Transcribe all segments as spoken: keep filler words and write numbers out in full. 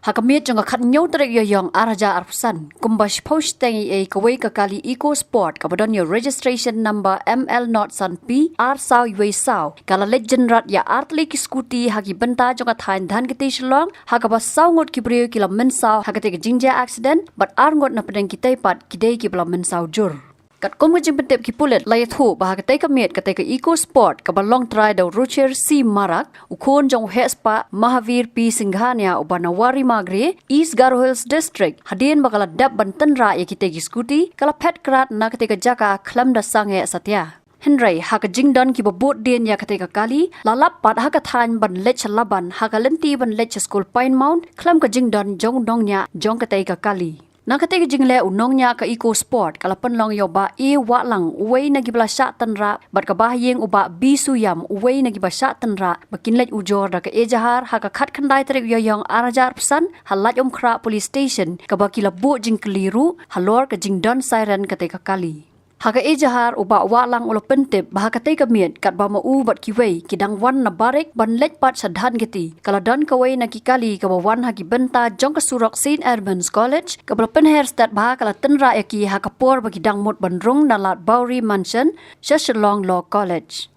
Ha ka miet jong ka khatnïew tarik Ïaïong ar hajar arphew san, kumba shiphew shiteng eiei, kawei ka kali Eco Sport kaba don ïa u registration number M L not san P ar saw wei saw ka la leit jynrat ïa artylli ki scooty ha ki bynta jong ka thaiñ Dhankheti Shillong, ha kaba saw ngut ki briew ki la mynsaw ha katei ka jingjia accident, bad ar ngut na pdeng kitei pat ki dei kiba la mynsaw jur. Katkum ka jingpyntip ki pulit la ïathuh ba ha katei ka miet katei ka Eco Sport kaba long trai da u Ruchir C Marak, u khun jong u heh spah Mahavir P Singhania uba na Wari Magre, East Garo Hills District, hadien ba ka la dep ban tynrah ïa kitei ki scooty, ka la phet krad na katei ka jaka khlem da sangeh satia. Hynrei ha ka jingdon kiba bud dien ïa katei ka kali, la lap pat ha ka thaiñ ban leit sha Laban ha ka lynti ban leit sha skul Pine Mount khlem ka jingdon jong u nongñiah jong katei ka kali. Na katei ka jingleh, u nongñiah ka Eco Sport ka la pynlong ïa u Bah A Wahlang, uwei na kiba la shah tynrah, bad ka Bah Ïing, u Bah B Suïam, uwei na kiba shah tynrah, ba kin leit ujor da ka ejahar ha ka khatkhyndai tarik Ïaïong ar hajar arphew san ha Laitumkhrah Police Station, kaba ki la buh jingkylli ruh halor ka jingdon siren katei ka kali. Ha ka ejahar, u Bah Wahlang u la pyntip ba ha katei ka miet, katba ma u bad kiwei ki dang wan na Barik ban leit pat sha Dhankheti, ka la don kawei na ki kali kaba wan ha ki bynta jong ka surok Saint Edmund's College, kaba la pynher stet bha, ka la tynrah ïa ki ha ka por ba ki dang mut ban rung na lad Bowery Mansion sha Shillong Law College.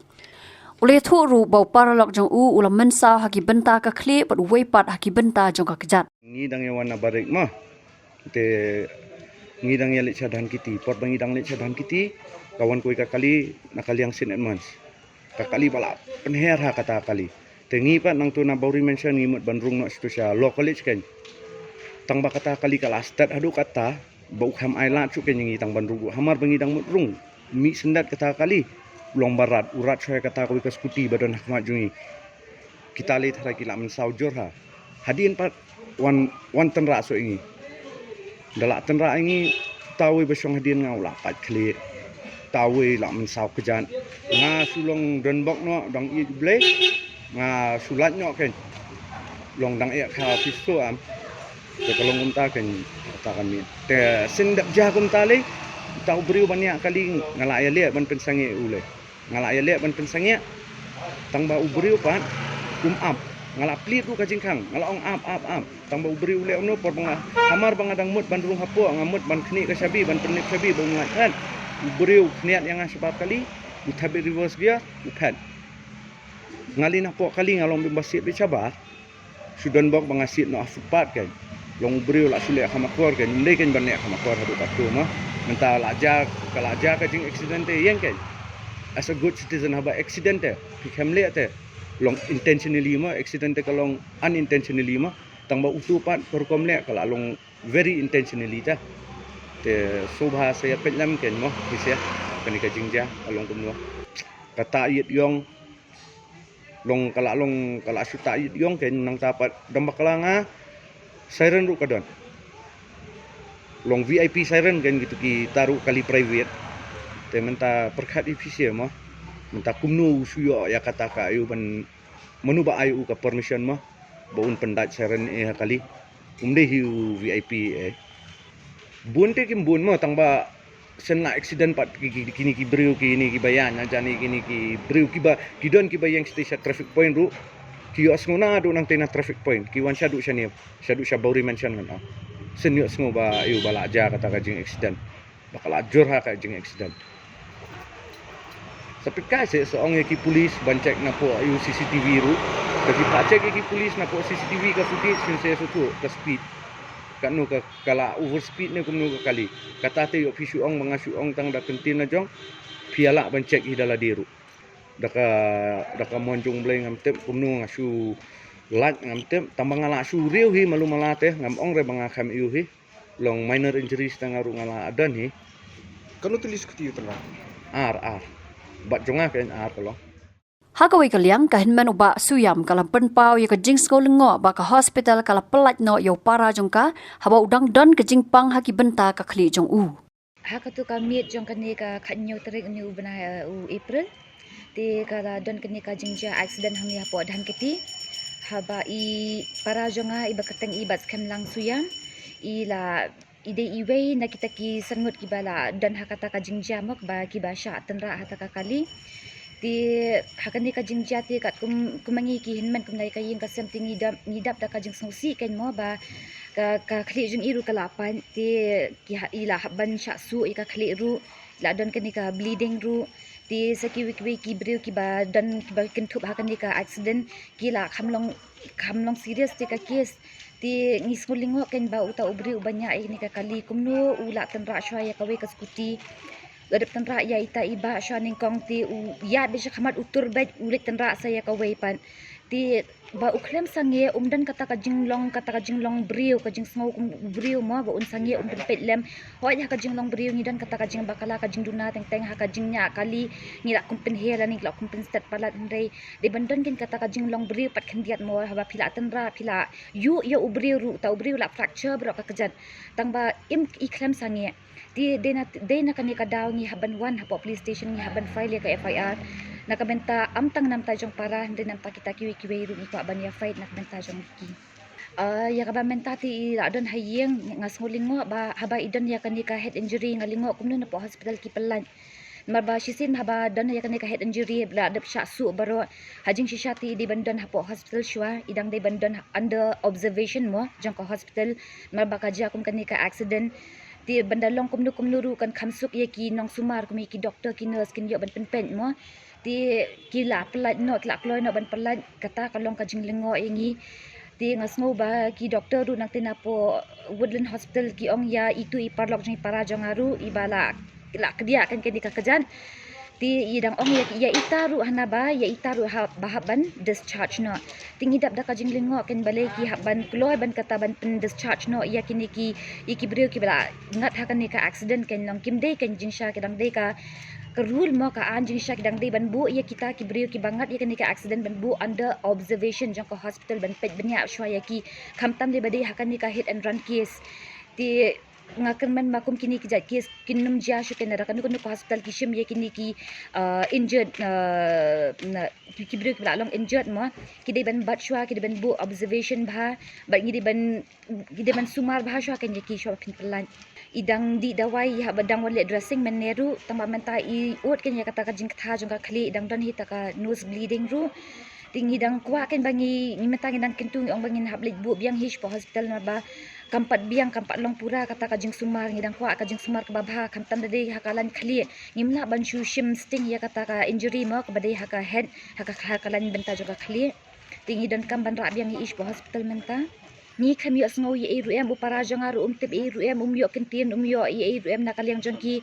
U la ïathuh ruh ba u paralok jong u u la mynsaw ha ki bynta ka khlieh bad uwei pat ha ki bynta jong ka kjat. Ngi dang ïa wan na Barik mo. Te ngi dang ïa leit sha Dhankheti. Por ba ngi dang leit sha Dhankheti, ka wan kawei ka kali na ka liang Saint Edmunds. Ka kali ba la pynher ha kata ka kali. Te ngi pat nangtu na Bowery Mansion ngi mut ban rung noh shatu sha Law College kein. Tang ba kata ka kali ka la stet haduh katta, ba u kham ai lad shuh kein ïa ngi tang ban rung ruh. Hamar ba ngi dang mut rung. Mih syndet kata ka kali. U long ba rat, u rat shuwa ïa kata kawei ka scooty ba don ha khmat jong ngi. Kita lei tharai ki la mynsaw jur ha. Hadien pat wan, wan tynrah shuh ïa ngi. Da la tynrah ïa ngi, uta uwei ba shong hadien nga u la pait khlieh. Uta uwei la mynsaw kjat. Nga shu long donbok noh, dang ïeit U Blei. Nga shu lait noh kein. Long dang ïeh kha phi shu am. Te ka long kumta kein, kata ka miet. Te shen dep jia kumta lei, uta u briew ban ïa kali nga la ïaleh ban pynsangeh u lei. Nga la ïaleh ban pynsangeh. Tang ba u briew pat um ap. Nga la plied ruh ka jingkhang, nga la ong ap, ap, ap. Tang ba u briew u leh kumno, por ba nga, hamar ba nga dang mut ban rung hapoh, nga mut ban khnieh ka shabi, ban pynlip shabi ba um lait phet. U briew khniat ïa nga shabar kali, u thep reverse gear, u phet. Nga leit napoh kali, nga long bym ba siat beit shabar. Shu donbok ba nga siat noh ha footpath kein. Long u briew la shu leh kham akor kein, ym dei kein ban leh kham akor haduh katto mo. Mynta la jia, ka la jia ka jing accident te ïeng kein. As a good citizen, haba accident te phi khlem leh te, long intentionally mo, accident te ka long unintentionally mo. Tang ba utu pat ka rukom leh ka la long very intentionally te. Te sngewbha sa ïa peit lem kein mo, phi sngewbha, kane ka jingjia ka long kumno. Kata ïit ïong long ka la long, ka la shu ta ïit ïong kein, nangta pat dang bakla nga siren ruh ka don. Long V I P siren kein, kitu kita ruh kali private. Te mynta pyrkhat ïa phi sngewbha mo. Mynta kumno u shu ïoh ïa kata ka, ïa u ban, mano ba ai u ka permission mo ba un pyndait siren eh ha kali. Um dei hi u V I P eh. Bun te kim bun mo, tang ba shen la accident pat ki, ki, kine ki briew, kine kiba ïaid na jani, kine ki briew kiba, ki don kiba ïeng shatei sha traffic point ruh. Ki ïohsngew naduh nangtei na traffic point, ki wan shaduh shane, shaduh sha Bowery Mansion ngan ong. Shen ïohsngew ba ïoh ba la jia kata ka jing accident. Ba ka la jur ha ka jing accident. Sa pyrkhat seh, sa ong ïa ki police ban check napoh ïa u C C T V ruh. Da ki phah check ïa ki police napoh C C T V ka footage, shen seh shuh ka speed. Katno ka, ka la overspeed ne kumno ka kali. Kata te ïoh phi shu ong ba nga shu ong tang da kyntien la jong. Phi ïa lah ban check hi da lade ruh. Da ka, da ka mon jong U Blei ngam tip kumno, nga shu lait ngam tip. Tang ba nga la shu riew hi malu mala te, ngam ong re ba nga kham ïoh hi. Long minor injuries tang nga ruh nga la don hi. Katno tylli scooty u tynrah? Ar, ar. Bad jong nga kein ar ka long. Ha kawei ka liang, ka hynmen u Bah Suïam ka la pynpaw ïa ka jingsngew lyngngoh ba ka hospital ka la pyllait noh ïa u para jong ka, haba u dang don ka jingpang ha ki bynta ka khlieh jong u. Ha katu ka miet jong kane ka khatñiew tarik une u bnai, eh, u April. Te ka la don kane ka jingjia accident hangne hapoh Dhankheti. Haba i para jong nga iba kyrteng i Bah Skhemlang Suïam, i la, i dei iwei na kita ki san ngut kiba la don ha kata ka jingjia mo, ba kiba shah tynrah ha kata ka kali. Te ha kane ka jingjia te katkum, kum ma ngi ki hynmen kumne ka ïing ka sem te ngi dap, ngi dap da ka jingsngewsih kein mo ba ka, ka khlieh jong i ruh ka la pait te ki ha, i la hap ban shah suh ïa ka khlieh ruh, la don kane ka bleeding ruh. Te sa kiwei kiwei ki briew kiba don, kiba kynthup ha kane ka accident ki la kham long, kham long serious te ka case. Te ngi sngew lyngngoh kein ba uta u briew uba ñiah ïa kane ka kali kumno u la tynrah shuwa ïa kawei ka scooty. La dep tynrah ïa ita i bah shuwa nyngkong te u ïaid beit sha khmat u tur beit u leit tynrah sa ïa kawei pat. Te ba u khlem sangeh um don kata ka jinglong, kata ka jinglong briew, ka jingsngew kum u briew mo ba un sangeh um don peit lem. Hooid ha ka jinglong briew ngi don kata ka jingbakla, ka jingduna teng teng ha ka jingñiah kali ngi la kum pynher lane ngi la kum pynstet palat, hynrei dei ban don kein kata ka jinglong briew pat khyndiat mo haba phi la tynrah, phi la ïuh ïa u briew ruh, uta u briew la fracture baroh ka kjat. Tang ba im i khlem sangeh. Te dei na, dei na kane ka daw ngi hap ban wan hapoh police station, ngi hap ban file ïa ka F I R. Na ka bynta ym tang na bynta jong para, hynrei na bynta kita kiwei kiwei ruh ngi kwah ban ïa fight na ka bynta jong ki. Ah, ïa kaba mynta te i la don ha ïing, nga sngew lyngngoh ba haba i don ïa kane ka head injury nga lyngngoh kumno napoh hospital ki pynlait. Namar ba shisien haba don ïa kane ka head injury la dep shah suh baroh. Ha jingshisha te i dei ban don hapoh hospital shuwa, i dang dei ban don under observation mo jong ka hospital. Namar ba ka jia kum kane ka accident. Te ban da long kumno kumno ruh kan kham suk ïa ki nongsumar kum ïa ki doktor, ki nurse kin ïoh ban pynpeit mo. Te ki la pynlait noh, ki la kloi noh ban pynlait, kata ka long ka jinglyngngoh ïa ngi. Te nga sngew ba ki doktor ruh nangtei napoh Woodland Hospital ki ong ïa itu i paralok jong i para jong nga ruh iba la, la kdiah kein kane ka kjat. Te i dang ong ïa, ïa ita ruh hana ba, ïa ita ruh ha, ba hap ban discharge noh. Te ngi dap da ka jinglyngngoh kein balei ki hap ban kloi ban kata ban pyn discharge noh ïa kine ki, ïa ki briew kiba la ngat ha kane ka accident kein, long kim dei kein jingshah, ki dang dei ka, ka rule mo, ka aiñ jingshah, ki dang dei ban buh ïa kita ki briew kiba ngat ïa kane ka accident ban buh under observation jong ka hospital ban peit bniah shuwa ïa ki, khamtam dei ba dei ha kane ka hit and run case. Te nga kyrmen ba kum kine ki jait case kin ym jia shuh kein, lada kano kano ka hospital ki shim ïa kine ki, uh, injured, uh, na, ki, ki briew kiba la long injured mo, ki dei ban bat shuwa, ki dei ban buh observation bha, bad ngi dei ban, ngi dei ban sumar bha shuwa kein ïa ki shuwa ba phin pynlait. I dang dih dawai, i hap ba dang wan leh dressing mynne ruh, tang ba mynta i ud kein ïa kata ka jingkta jong ka khlieh, i dang don hi ta ka nose bleeding ruh. Te ngi dang kwah kein ba ngi, ngi mynta ngi dang kyntu, ngi ong ba ngin hap leit buh biang hi shapoh hospital namar ba kam pat biang, kam pat long pura kata ka jingsumar, ngi dang kwah ka jingsumar kaba bha, khamtam da dei ha ka lain khlieh. Ngim lah ban shu shim sting ïa kata ka injury mo kaba dei ha ka head, ha ka, ha ka lain bynta jong ka khlieh. Te ngi donkam ban rah biang ïa i shapoh hospital mynta. Ngi khlem ïohsngew ïa ei ruh em, u para jong nga ruh um tip ei ruh em, um ïoh kyntien, um ïoh ïa ei ruh em na ka liang jong ki.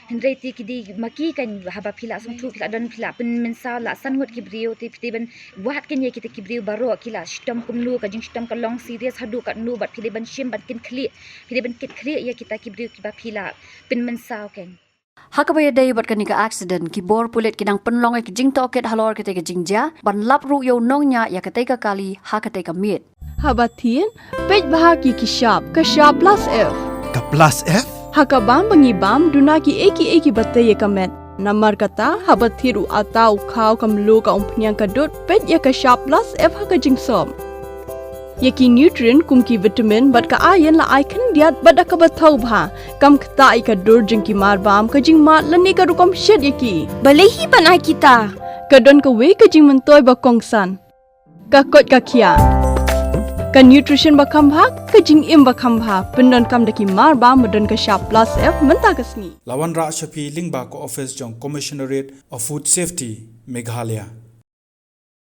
Hynrei te ki dei ma ki kein, haba phi la sngewthuh, phi la don, phi la pynmynsaw, la san ngut ki briew, te phi dei ban wad kein ïa kita ki briew baroh, ki la shitom kumno, ka jingshitom ka long serious haduh katno, bad phi dei ban shim ban kit khlieh, phi dei ban kit khlieh ïa kita ki briew kiba phi la pynmynsaw kein. Ha kaba ïadei bad kane ka accident, ki bor pulit ki dang pynlong ïa ki jingtohkit halor katei ka jingjia, ban lap ruh ïa u nongñiah ïa katei ka kali ha katei ka miet. Haba thied, peit bha ki, ki shap, ka shap plus F. Ka plus F? Ha ka bam ba ngi bam, duna kiei kiei kiba tei ïa ka met. Namar kata, haba thied u atta, u khaw, ka mluh, ka umphniang, ka dud, peit ïa ka shap plus F ha ka jingsop. Ïa ki nutrient kum ki vitamin bad ka iron la ai khyndiat bad da kaba thaw bha. Kam ktah ïa ka dur jong ki marbam, ka jingmad lane ka rukom shet ïa ki. Balei hi ban ai kita? Ka don kawei ka jingmyntoi ba kongsan. Ka koit ka khiah. Ka nutrition ba kham bha, ka jingim ba kham bha. Pyndonkam da ki marbam ba don ka shap plus F mynta ka sngi. La wanrah sha phi lyngba ka office jong Commissionerate of Food Safety, Meghalaya.